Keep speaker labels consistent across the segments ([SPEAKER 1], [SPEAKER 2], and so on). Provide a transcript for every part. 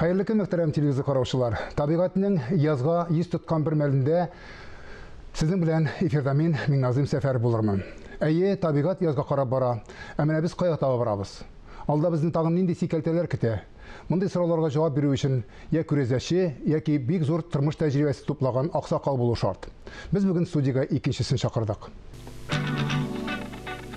[SPEAKER 1] Хәерле көн, мөхтәрәм телевизор караучылар. Табигатьнең язга йөз тоткан бер мәлендә сезнең белән эфирда мин, Миңназыйм Сәфәр булырмын. Әйе, табигать язга карап бара. Ә менә без кая таба барабыз? Алда безне тагын нинди сикәлтәләр көтә? Мондый сорауларга җавап бирү өчен я күрәзәче, яки бик зур тормыш тәҗрибәсе туплаган аксакал булу шарт. Без бүген студиягә икенчесен чакырдык.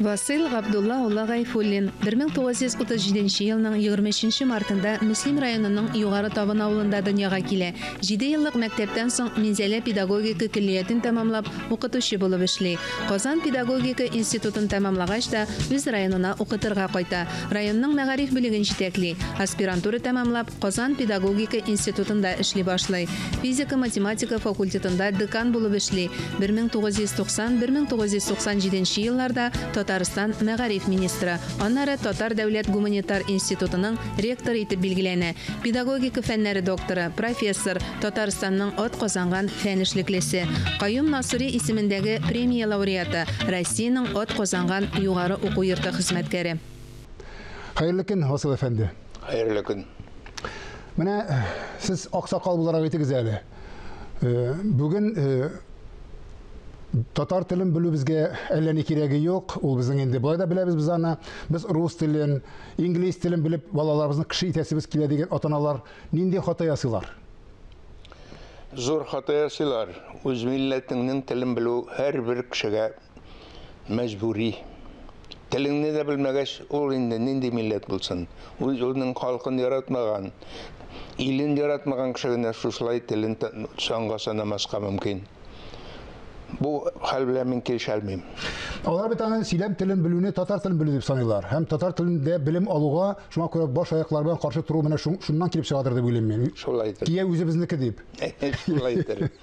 [SPEAKER 2] Васыйл Габдулла улы Гайфуллин 1937 елның 23 мартында Мөслим районының Югары Табын авылында дөньяга килә. Җиде еллык мәктәптән соң Минзәлә педагогика көллиятен тәмамлап, укытучы булып эшли. Казан педагогика институтын тәмамлагач та, үз районына укытырга кайта. Районның мәгариф бүлеген җитәкли. Аспирантура тәмамлап, Казан педагогика институтында эшли башлый. Физика-математика факультетында декан булып эшли. 1990-1997 елларда Татарстан мәгариф министры, аннары Татар дәүләт гуманитар институтының ректоры итеп билгеләнә. Педагогика фәннәре докторы, профессор, Татарстанның атказанган фән эшлеклесе. Каюм Насыйри исемендәге премия лауреаты, Россиянең атказанган югары уку йорты хезмәткәре.
[SPEAKER 1] Хәерле көн, Васил әфәнде.
[SPEAKER 3] Хәерле көн.
[SPEAKER 1] Менә сез аксакал буларак әйтегез әле. Бүген татар телен белү безгә әллә ни кирәге юк. Ул безнең инде болай да беләбез без аны. Без рус телен, инглиз телен белеп балаларыбызны кеше итәсебез килә дигән ата-аналар нинди хата ясыйлар?
[SPEAKER 3] Зур хата ясыйлар. Үз милләтеңнең телен белү һәрбер кешегә мәҗбүри. Телеңне дә белмәгәч, ул инде нинди милләт булсын? Үз үзенең халкын яратмаган, илен яратмаган кеше генә шушылай телен санга санамаска мөмкин. Бу хәл белән мин килешә алмыйм.
[SPEAKER 1] Алар бит аны сөйләм телен белүне татар телен белү дип саныйлар. Һәм татар телендә белем алуга шуңа күрә баш аяклары белән каршы тору менә шуннан килеп чыгадыр дип уйлыйм мин.
[SPEAKER 3] Шулайдыр.
[SPEAKER 1] Кия үзебезнеке дип.
[SPEAKER 3] Шулайдыр.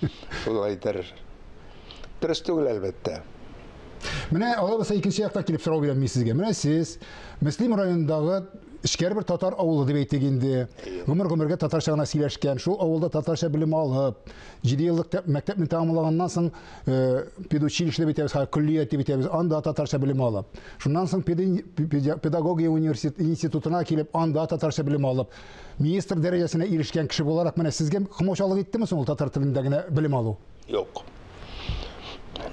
[SPEAKER 3] Шулайдыр. Дөрес түгел, әлбәттә.
[SPEAKER 1] Менә алай булса икенче яктан килеп сорау бирәм мин сезгә. Менә сез Мөслим районындагы эчкәре бер татар авылы дип әйтик инде. Гомер-гомергә татарча гына сөйләшкән, шул авылда татарча белем алып, 7 еллык мәктәпне тәмамлаганнан соң педучилище дип әйтәбез, хәзер көллият дип әйтәбез, анда татарча белем алып. Шуннан соң педагогия университет институтына килеп, анда татарча белем алып, министр дәрәҗәсенә ирешкән кеше буларак, менә сезгә комачаулык иттеме соң ул татар телендә генә белем алу?
[SPEAKER 3] Юк.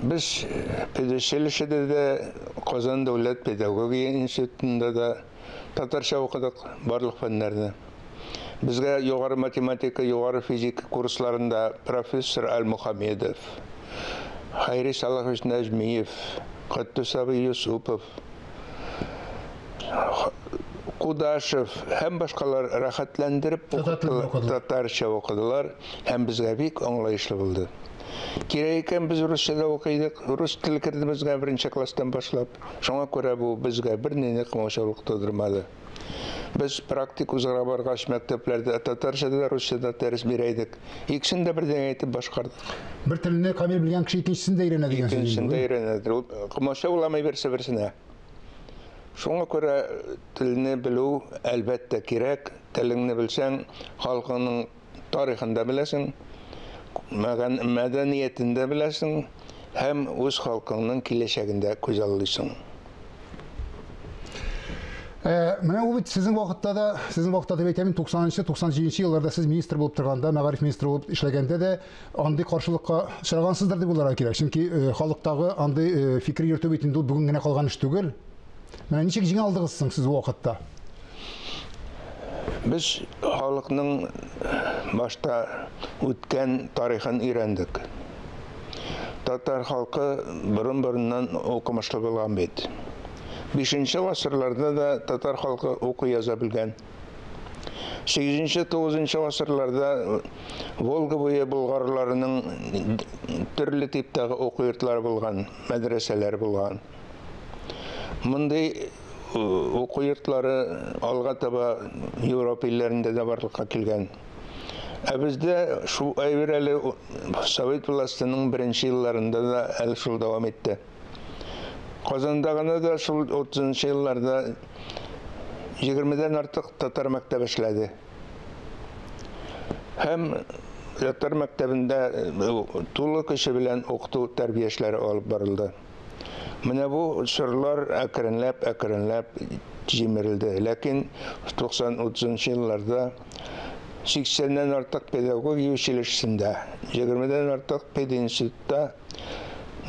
[SPEAKER 3] Без педучилищеда да, Казан дәүләт педагогия институтында да татарча укыдык барлык фәннәрне. Безгә югары математика, югары физика курсларында профессор Аль-Мухамедов, Хайри Салахович Нәҗмиев, Котдус абый Юсупов, Кудашев һәм башкалар рәхәтләндереп укыттылар, татарча укыдылар һәм безгә бик аңлаешлы булды. Кирәк икән, без русча да укыйдык. Рус теле керде безгә беренче класстан башлап. Шуңа күрә бу безгә бернинди комачаулык тудырмады. Без практик узарга баргач, мәктәпләрдә татарча да, русча да дәрес бирә идек. Икесен дә бердәй әйтеп башкардык.
[SPEAKER 1] Бер телне камил белгән кеше икенчесен дә өйрәнә дигән сүз.
[SPEAKER 3] Икенчесен дә өйрәнә. Ул комачауламый берсе берсенә. Шуңа күрә телне белү әлбәттә кирәк. Телеңне белсәң, халкыңның тарихын да беләсең, мәдәниятен дә беләсең һәм үз халкыңның киләчәген дә күзаллыйсың.
[SPEAKER 1] Менә ул бит сезнең вакытта да, сезнең вакытта дип әйтәм, 90-нчы, 97-нче елларда сез министр булып торганда, мәгариф министры булып эшләгәндә дә андый каршылыкка очрагансыздыр дип уйларга кирәк. Чөнки халыктагы андый фикер йөртү бит инде ул бүген генә калган эш түгел. Менә ничек җиңә алдыгыз соң сез ул вакытта?
[SPEAKER 3] Без халыкның башта үткән тарихын өйрәндек. Татар халкы борын-борыннан укымышлы булган бит. 5 гасырларда да татар халкы уку яза белгән. 8-9 гасырларда Волга буе болгарларының төрле типтагы уку йортлары булган, мәдрәсәләр булган. Мондый уку йортлары алга таба Европа илләрендә дә барлыкка килгән. Ә бездә шул әйбер әле Совет властының беренче елларында да әле шул дәвам итте. Казанда гына да шул 30 елларда 20-дән артык татар мәктәбе эшләде. Һәм татар мәктәбендә тулы көче белән укыту тәрбия эшләре алып барылды. Менә бу чорлар әкренләп, әкренләп җимерелде. Ләкин 90-30 елларда 80-нән артык педагогия училищесында, 20-дән артык пединститутта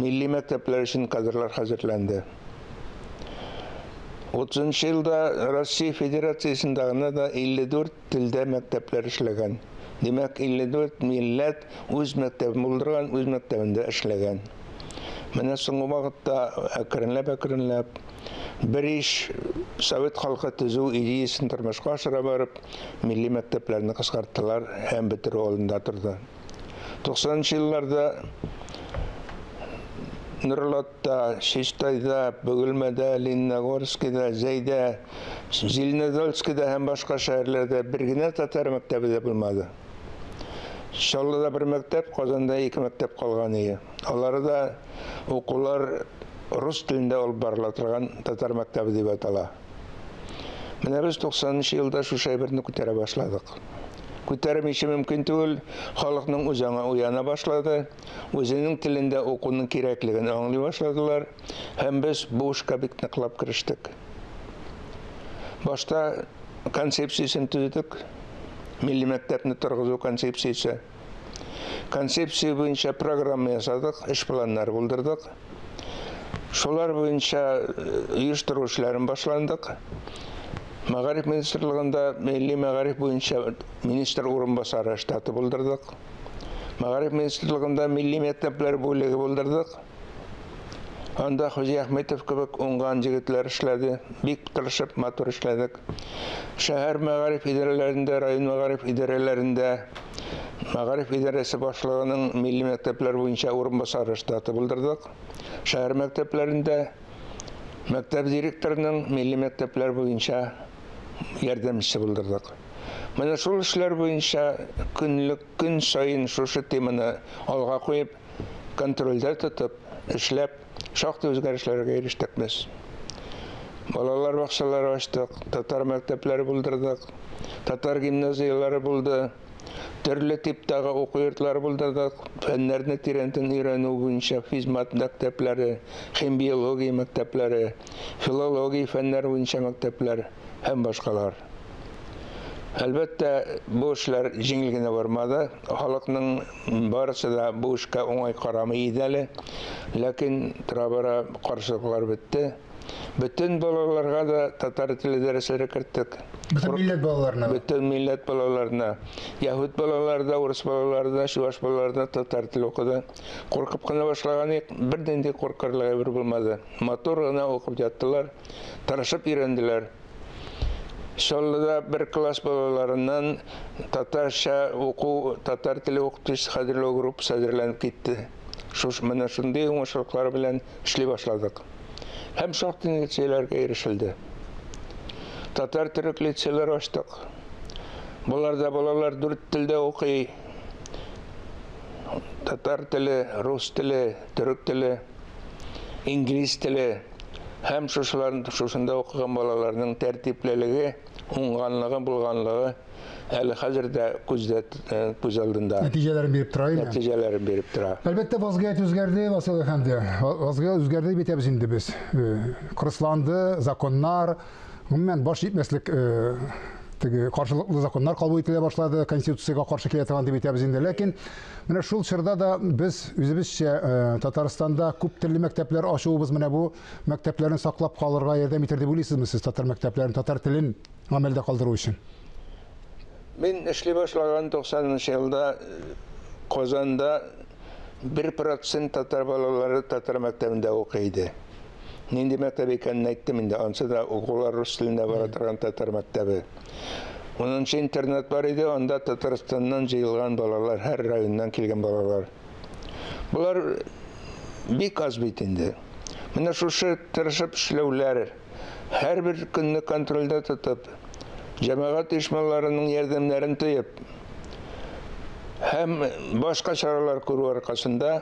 [SPEAKER 3] милли мәктәпләр өчен кадрлар хәзерләнде. 30 елда Россия Федерациясендә гына да 54 телдә мәктәпләр эшләгән. Димәк, 54 милләт үз мәктәбен булдырган, үз мәктәбендә эшләгән. Менә соңгы вакытта әкренләп-әкренләп бер иш совет халкы төзү идеясын тормышка ашыра барып, милли мәктәпләрне кыскарттылар һәм бетерү алдында торды. 90 елларда Нурлатта, Чистайда, Бөгелмәдә, Лениногорскида, Зәйдә, Зеленодольскида һәм башка шәһәрләрдә бер генә татар мәктәбе дә булмады. Чаллыда бер мәктәп, Казанда ике мәктәп калган иде. Алары да укулар рус телендә алып барыла торган татар мәктәбе дип атала. Менә без 90 елда шушы әйберне күтәрә башладык. Күтәрмичә мөмкин түгел, халыкның үз аңы уяна башлады, үзенең телендә укуның кирәклеген аңлый башладылар, һәм без бу эшкә бик ныклап керештек. Башта концепциясен төзедек, милли мәктәпне торгызу концепциясе. Концепция буенча программа ясадык, эш планнары булдырдык. Шулар буенча оештыру эшләрен башландык. Мәгариф министрлыгында милли мәгариф буенча министр урынбасары штаты булдырдык. Мәгариф министрлыгында милли мәктәпләр бүлеге булдырдык. Анда Хуҗи Әхмәтов кебек уңган җегетләр эшләде. Бик тырышып, матур эшләдек. Шәһәр мәгариф идарәләрендә, район мәгариф идарәләрендә мәгариф идарәсе башлыгының милли мәктәпләр буенча урынбасары штаты булдырдык. Шәһәр мәктәпләрендә мәктәп директорының милли мәктәпләр буенча ярдәмчесе булдырдык. Менә шул эшләр буенча көнлек көн саен шушы теманы алга куеп, контрольдә тотып, эшләп, шактый үзгәрешләргә ирештек без. Балалар бакчалары ачтык, татар мәктәпләре булдырдык, татар гимназияләре булды, төрле типтагы уку йортлары булдырдык, фәннәрне тирәнтен өйрәнү буенча физмат мәктәпләре, химбиология мәктәпләре, филология фәннәре буенча мәктәпләр һәм башкалар. Әлбәттә, бу эшләр җиңел генә бармады. Халыкның барысы да бу эшкә уңай карамый иде әле. Ләкин тора-бара каршылыклар бетте. Бөтен балаларга да татар теле дәресләре керттек.
[SPEAKER 1] Бөтен милләт балаларына.
[SPEAKER 3] Бөтен милләт балаларына. Яһүд балалары да, урыс балалары да, чуваш балалары да татар теле укыды. Куркып кына башлаган идек, бернинди куркырлык әйбер булмады. Матур гына укып яттылар, тырышып өйрәнделәр. Чаллыда бер класс балаларыннан татарча уку, татар теле укытучысы хәзерләү группасы әзерләнеп китте. Шуш менә шундый уңышлыклар белән эшли башладык. Һәм шактый нәтиҗәләргә ирешелде. Татар төрек лицейлары ачтык. Буларда балалар дүрт телдә укый. Татар теле, рус теле, төрек теле, инглиз теле һәм шушылар шушында укыган балаларның тәртиплелеге, уңганлыгы, булганлыгы әле хәзер дә күздә күз алдында.
[SPEAKER 1] Нәтиҗәләрен биреп тора, әйме?
[SPEAKER 3] Нәтиҗәләрен биреп тора.
[SPEAKER 1] Әлбәттә, вазгыять үзгәрде, Васил әфәнде. Вазгыять үзгәрде дип әйтәбез инде без. Кырысланды законнар, гомумән баш җитмәслек теге каршылыклы законнар кабул ителә башлады, конституциягә каршы килә торган дип әйтәбез инде. Ләкин менә шул чорда да без үзебезчә Татарстанда күп төрле мәктәпләр ачуыбыз менә бу мәктәпләрне саклап калырга ярдәм итәр дип уйлыйсызмы сез татар мәктәпләрен, татар телен гамәлдә калдыру өчен?
[SPEAKER 3] Мин эшли башлаган 90 елда Казанда 1% татар балалары татар мәктәбендә укый иде. Нинди мәктәп икәнен әйттем инде, ансы да укулар рус телендә бара торган татар мәктәбе. 10 интернат бар иде, анда Татарстаннан җыелган балалар, һәр районнан килгән балалар. Булар бик аз бит инде. Менә шушы тырышып эшләүләр, һәрбер көнне контрольдә тотып, җәмәгать оешмаларының ярдәмнәрен тоеп һәм башка чаралар күрү аркасында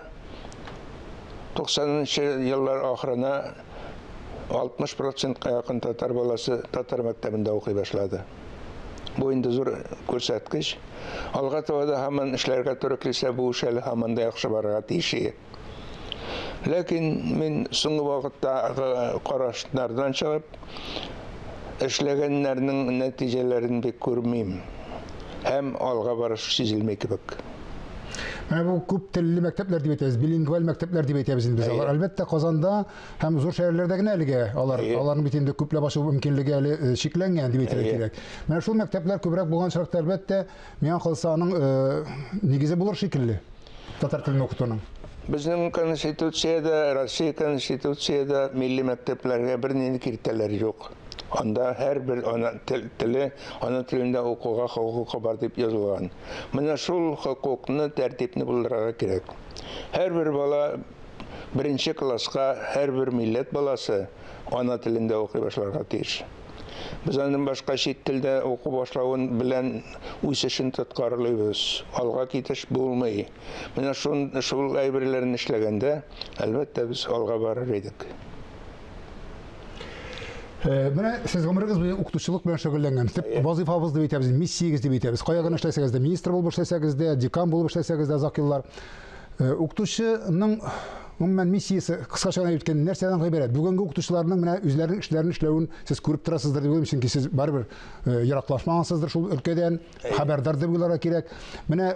[SPEAKER 3] 90 еллар ахырына 60%-ка якын татар баласы татар мәктәбендә укый башлады. Бу инде зур күрсәткеч. Алга таба да һаман эшләргә туры килсә, бу эш әле һаман да яхшы барырга тиеш. Ләкин мин соңгы вакыттагы карашлардан чыгып, эшләгәннәрнең нәтиҗәләрен бик күрмим. Һәм алга барыш сизелми кебек.
[SPEAKER 1] Менә бу күп телле мәктәпләр дип әйтәбез, билингваль мәктәпләр дип әйтәбез инде без алар. Әлбәттә, Казанда һәм зур шәһәрләрдә генә әлегә алар, аларның бит инде күпләп ачылу мөмкинлеге әле чикләнгән дип әйтергә кирәк. Менә шул мәктәпләр күбрәк булган очракта, әлбәттә, миңа калса, аның нигезе булыр шикелле татар телен укытуның.
[SPEAKER 3] Безнең Конституциядә, Россия Конституциядә милли мәктәпләргә бернинди киртәләр юк. Анда һәрбер ана теле, ана телендә укуга хокукы бар дип язылган. Менә шул хокукны, тәртипне булдырырга кирәк. Һәрбер бала беренче класска, һәрбер милләт баласы ана телендә укый башларга тиеш. Без аның башка чит телдә уку башлавын белән үсешен тоткарлыйбыз. Алга китеш булмый. Менә шул, шул әйберләрне эшләгәндә, әлбәттә, без алга барыр идек.
[SPEAKER 1] Менә сез гомерегез буе укытучылык белән шөгыльләнгән. Төп вазифабыз дип әйтәбез, миссиягез дип әйтәбез. Кая гына эшләсәгез дә, министр булып эшләсәгез дә, декан булып эшләсәгез дә озак еллар. Укытучының гомумән миссиясе кыскача гына әйткәндә нәрсәдән гыйбарәт? Бүгенге укытучыларның менә үзләренең эшләрен эшләвен сез күреп торасыздыр дип уйлыйм, чөнки сез барыбер ераклашмагансыздыр шул өлкәдән, хәбәрдар дип уйларга кирәк. Менә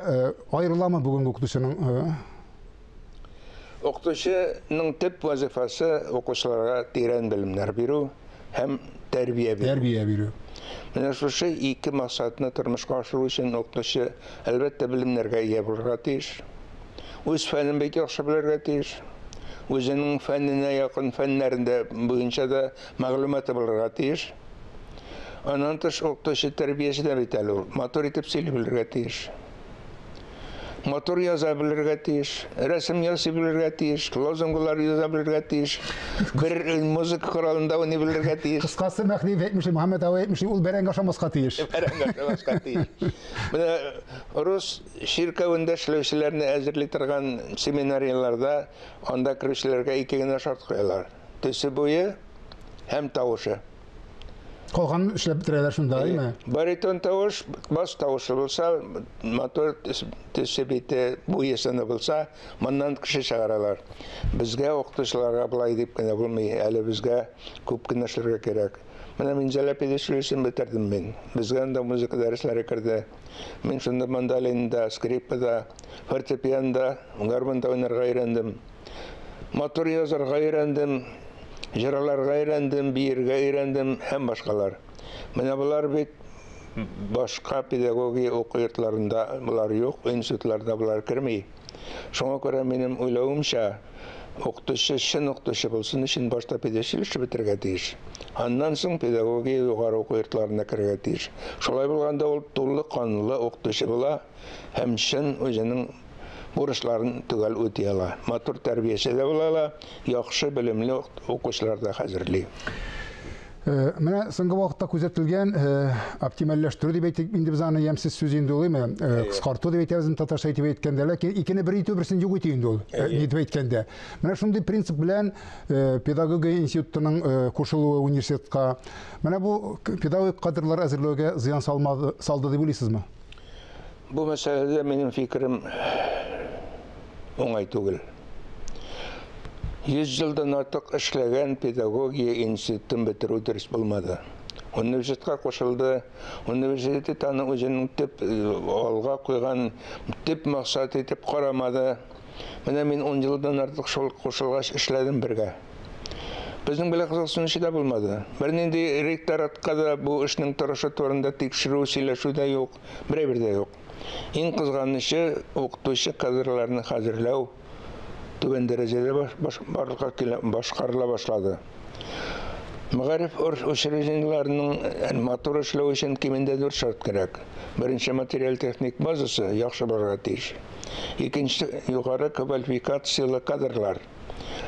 [SPEAKER 1] аерыламы бүгенге укытучының
[SPEAKER 3] Укытучының төп вазифасы укучыларга тирән белемнәр бирү һәм тәрбия бирү.
[SPEAKER 1] Тәрбия бирү.
[SPEAKER 3] Менә шушы ике максатны тормышка ашыру өчен укытучы, әлбәттә, белемнәргә ия булырга тиеш. Үз фәнен бик яхшы белергә тиеш. Үзенең фәненә якын фәннәрендә буенча да мәгълүматы булырга тиеш. Аннан тыш укытучы тәрбияче дә бит әле ул. Матур итеп сөйли белергә тиеш. Матур яза белергә тиеш, рәсем ясый белергә тиеш, лозунглар яза белергә тиеш, бер музыка коралында уйный белергә тиеш.
[SPEAKER 1] Кыскасы, Мәһдиев әйтмешли, Мөхәммәт абый әйтмешли, ул бәрәңге ашамаска тиеш.
[SPEAKER 3] Бәрәңге ашамаска тиеш. Менә рус чиркәвендә эшләүчеләрне әзерли торган семинарияләрдә анда керүчеләргә ике генә шарт куялар. Төсе буе һәм тавышы.
[SPEAKER 1] Калганын эшләп бетерәләр шунда, әйме?
[SPEAKER 3] Баритон тавыш, бас тавышы булса, матур төсе бите, буе сыны булса, моннан кеше чыгаралар. Безгә, укытучыларга болай дип кенә булмый, әле безгә күп кенә эшләргә кирәк. Менә Минзәлә педучилищесын бетердем мин. Безгә анда музыка дәресләре керде. Мин шунда мандолинда, скрипкада, фортепианда, гармунда уйнарга өйрәндем. Матур язарга өйрәндем, җырларга өйрәндем, биергә өйрәндем һәм башкалар. Менә болар бит башка педагогия уку йортларында болар юк, институтларда болар керми. Шуңа күрә минем уйлавымча, укытучы чын укытучы булсын өчен башта педучилище бетерергә тиеш. Аннан соң педагогия югары уку йортларына керергә тиеш. Шулай булганда ул тулы канлы укытучы була һәм чын үзенең бурычларын төгәл үти ала. Матур тәрбияче дә була ала, яхшы белемле укучылар да хәзерли.
[SPEAKER 1] Менә соңгы вакытта күзәтелгән оптимальләштерү дип әйтик инде без аны, ямьсез сүз инде ул, әйме? Кыскарту дип әйтәбез инде татарча итеп әйткәндә, ләкин икене бер итү, берсен юк итү инде ул, ни дип әйткәндә. Менә шундый принцип белән педагогия институтының кушылуы университетка. Менә бу педагогик кадрлар әзерләүгә зыян салмады, салды дип уйлыйсызмы?
[SPEAKER 3] Бу мәсьәләдә минем фикерем уңай түгел. 100 елдан артык эшләгән педагогия институтын бетерү дөрес булмады. Университетка кушылды. Университет аны үзенең төп алга куйган төп максат итеп карамады. Менә мин 10 елдан артык шул кушылгач эшләдем бергә. Безнең белән кызыксынучы да булмады. Бернинди ректоратка да бу эшнең торышы турында тикшерү, сөйләшү дә юк, берәйбер дә юк. Иң кызганычы, укытучы кадрларны хәзерләү түбән дәрәҗәдә барлыкка килә, башкарыла башлады. Мәгариф учреждениеләренең матур эшләү өчен кимендә 4 шарт кирәк. Беренче, материаль-техник базасы яхшы булырга тиеш. Икенче, югары квалификацияле кадрлар.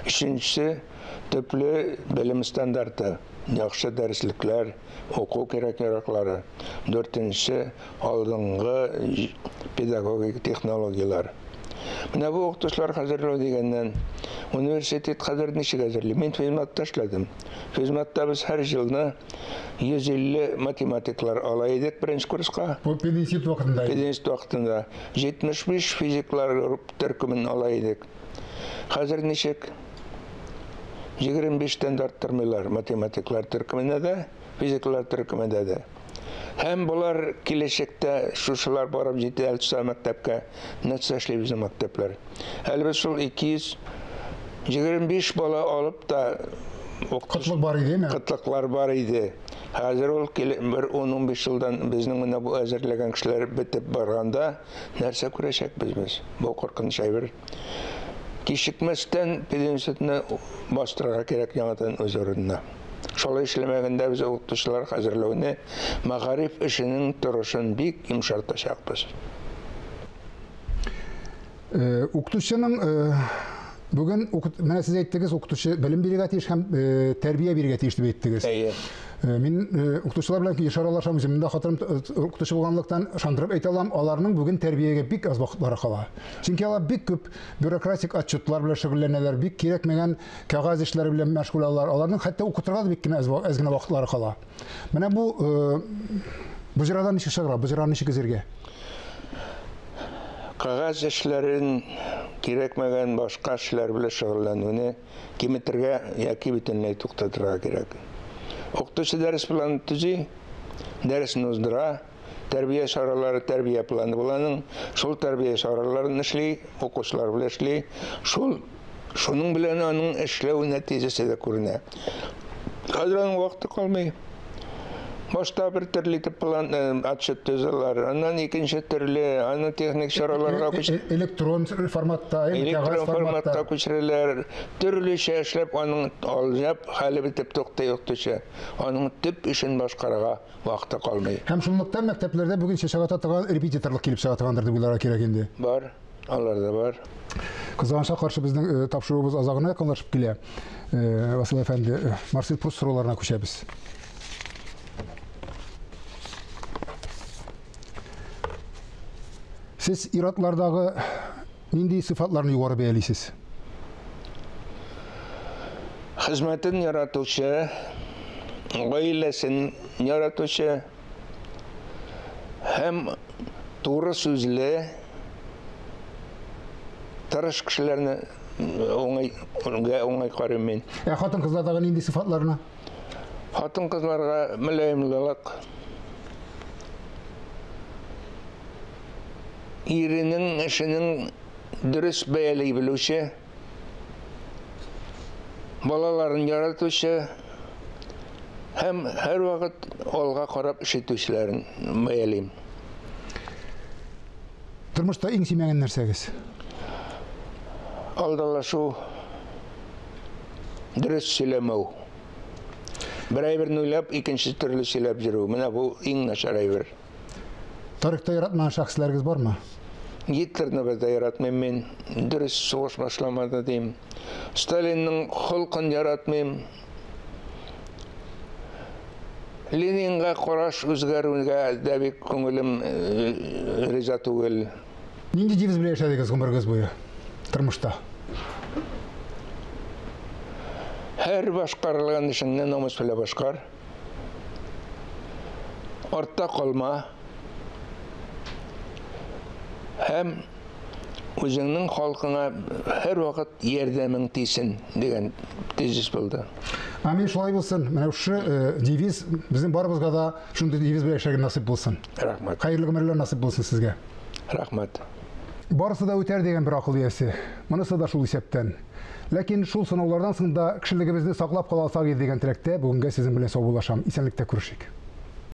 [SPEAKER 3] Өченчесе, төпле белем стандарты, яхшы дәреслекләр, уку кирәк-яраклары. Дүртенчесе, алдынгы педагогик технологияләр. Менә бу укытучылар хәзерләү дигәннән, университет хәзер ничек әзерли? Мин физматта эшләдем. Физматта без һәр елны 150 математиклар ала идек беренче курска.
[SPEAKER 1] Бу пединститут вакытында.
[SPEAKER 3] Пединститут вакытында 75 физиклар төркемен ала идек. Хәзер ничек? 25-тән дә арттырмыйлар математиклар төркеменә дә, физиклар төркеменә дә. Һәм болар киләчәктә шушылар барып җитә алса мәктәпкә, нәрсә эшли безнең мәктәпләр? Әле без шул 225 бала алып та
[SPEAKER 1] Кытлык бар идеме?
[SPEAKER 3] Кытлыклар бар иде. Хәзер ул бер 10-15 елдан безнең менә бу әзерләгән кешеләр бетеп барганда нәрсә күрәчәкбез без? Бу куркыныч әйбер. Кичекмәстән пединститутны бастырырга кирәк яңадан үз урынына. Шулай эшләмәгәндә без укытучылар хәзерләүне, мәгариф эшенең торышын бик йомшартачакбыз.
[SPEAKER 1] Укытучының бүген менә сез әйттегез, укытучы белем бирергә тиеш һәм тәрбия бирергә тиеш дип әйттегез.
[SPEAKER 3] Әйе.
[SPEAKER 1] Мин укытучылар белән еш аралашам, үземнең дә хатыным укытучы булганлыктан ышандырып әйтә алам, аларның бүген тәрбиягә бик аз вакытлары кала. Чөнки алар бик күп бюрократик отчетлар белән шөгыльләнәләр, бик кирәкмәгән кәгазь эшләре белән мәшгуль алар. Аларның хәтта укытырга да бик кенә әз генә вакытлары кала. Менә бу боҗрадан ничек чыгарга, боҗраны ничек өзәргә?
[SPEAKER 3] Кәгазь эшләрен, кирәкмәгән башка эшләр белән шөгыльләнүне киметергә яки бөтенләй туктатырга кирәк. Укытучы дәрес планын төзи, дәресен уздыра, тәрбия чаралары, тәрбия планы була аның. Шул тәрбия чараларын эшли, укучылар белән эшли. Шул шуның белән аның эшләү нәтиҗәсе дә күренә. Хәзер аның вакыты калмый. Башта бер төрле итеп план отчет төзеләр, аннан икенче төрле, аны техник чараларга күч
[SPEAKER 1] электрон форматта,
[SPEAKER 3] электрон форматта күчерәләр. Төрлечә эшләп аның алҗап хәле бетеп туктый укытучы. Аның төп эшен башкарырга вакыты калмый.
[SPEAKER 1] Һәм шунлыктан мәктәпләрдә бүген чәчәк ата торган репетиторлык килеп чыга торгандыр дип уйларга кирәк инде.
[SPEAKER 3] Бар, алар да бар.
[SPEAKER 1] Кызганычка каршы безнең тапшыруыбыз азагына якынлашып килә. Васил әфәнде, Марсель Пруст сорауларына күчәбез. Сез ир-атлардагы нинди сыйфатларны югары бәялисез?
[SPEAKER 3] Хезмәтен яратучы, гаиләсен яратучы һәм туры сүзле, тырыш кешеләрне уңай, уңай карыйм мин.
[SPEAKER 1] Ә хатын-кызлардагы нинди сыйфатларны?
[SPEAKER 3] Хатын-кызларга мөлаемлылык, иренең эшенең дөрес бәяли белүче, балаларын яратучы һәм һәрвакыт алга карап эш итүчеләрен бәялим.
[SPEAKER 1] Тормышта иң сөймәгән нәрсәгез?
[SPEAKER 3] Алдалашу, дөрес сөйләмәү. Бер әйберне уйлап, икенче төрле сөйләп йөрү. Менә бу иң начар әйбер.
[SPEAKER 1] Тарихта яратмаган шәхесләрегез бармы?
[SPEAKER 3] Гитлерны бер дә яратмыйм мин. Дөрес сугыш башламады дим. Сталинның холкын яратмыйм. Ленинга караш үзгәрүгә дә бик күңелем риза түгел.
[SPEAKER 1] Нинди девиз белән яшәдегез гомерегез буе тормышта?
[SPEAKER 3] Һәр башкарылган эшеңне намус белән башкар. Артта калма. Һәм үзеңнең халкыңа һәрвакыт ярдәмең тисен дигән тезис булды.
[SPEAKER 1] Амин, шулай булсын. Менә шушы девиз безнең барыбызга да шундый девиз белән яшәргә насыйп булсын.
[SPEAKER 3] Рәхмәт.
[SPEAKER 1] Хәерле гомерләр насыйп булсын сезгә.
[SPEAKER 3] Рәхмәт.
[SPEAKER 1] Барысы да үтәр дигән бер акыл иясе. Монысы да шул исәптән. Ләкин шул сынаулардан соң да кешелегебезне саклап кала алсак иде дигән теләктә бүгенгә сезнең белән саубуллашам. Исәнлектә күрешик.